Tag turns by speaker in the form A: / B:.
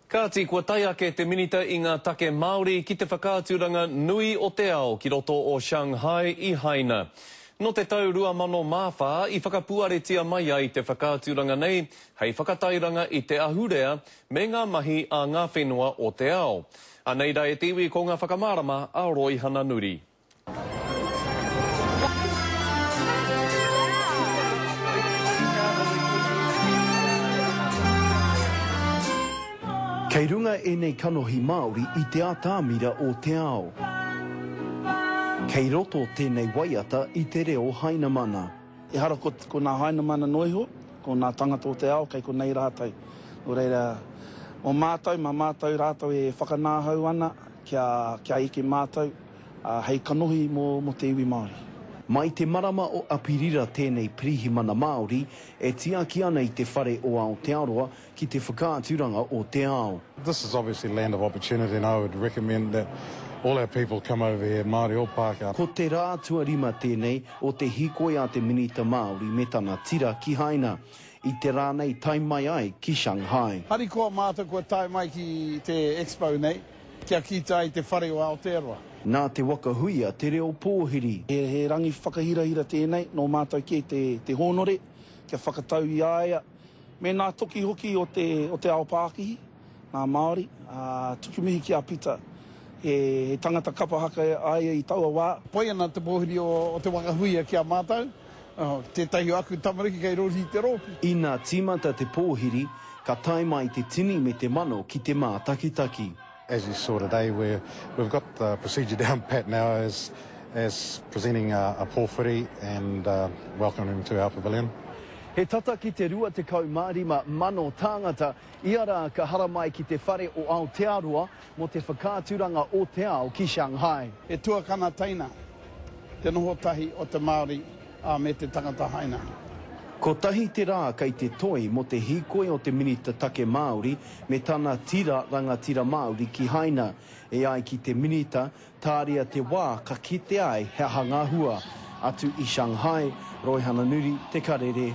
A: Kāti, kua tae ake te Minita i ngā Take Māori ki te whakaaturanga nui o te ao ki roto o Shanghai i Haina. Nō te tau 2004 i whakapuaretia mai ai te whakaaturanga nei hei whakatairanga i te ahurea me ngā mahi a ngā whenua o te ao. Anei rā e te iwi ko ngā whakamārama a Roihana Nuri.
B: Kei runga ēnei kanohi Māori i te atamira o te ao. Kei roto tēnei waiata i te reo Hainamana.
C: Ehara ko, ko nā Hainamana noa iho, ko nā tangata o te ao kei konei rātou. Nō reira, mō mātou, mā mātou rātou e whakanāhau ana kia, kia eke mātou, ā, hei kanohi mō, mō te iwi Māori.
B: Mai te marama o Apirira tēnei Pirihimana Māori e tiaki ana i te whare o Aotearoa ki te whakaaturanga o te ao.
D: This is obviously land of opportunity and I would recommend that all our people come over here, Māori or Pākehā.
B: Ko te rā tuarima tēnei o te hīkoi a te Minita Māori me tana tira ki Haina, i te rā nei tae mai ai ki Shanghai.
E: Harikoa mātou kua tae mai ki te Expo nei, kia kīta ai te whare o Aotearoa.
B: Nā Te Waka Huia te reo pōhiri.
C: He rangi whakahirahira tēnei, nō mātou kē te hōnore kia whakatau i a ia Me nā toki hoki o te, o te ao pākihi, nā Māori, ā, tuku mihi ki a Pita, he, he tangata kapa haka a ia i taua wā.
E: Pai ana te pōhiri o, o te waka huia ki a mātou, tētahi o aku tamariki kei rori i te rōpū.
B: Ina tīmata te pōhiri, ka tae mai te tini me te mano ki te mātakitaki.
D: As you saw today, we're, we've got the procedure down pat now as, as presenting a, a pōwhiri and uh, welcoming him to our pavilion.
B: He tata ki te 25,000 tāngata ia rā ka haramai ki te whare o Aotearoa mō te whakaaturanga o te ao ki Shanghai.
E: He tuakana teina te noho tahi o te Māori me te tangata haina.
B: Kotahi te rā kei te toi mō te hīkoi o te Minita Take Māori me tana tira rangatira Māori ki Haina. E ai ki te Minita, tāria te wā ka kitea ai he aha ngā hua. Atu i Shanghai, Roihana Nuri, Te Karere.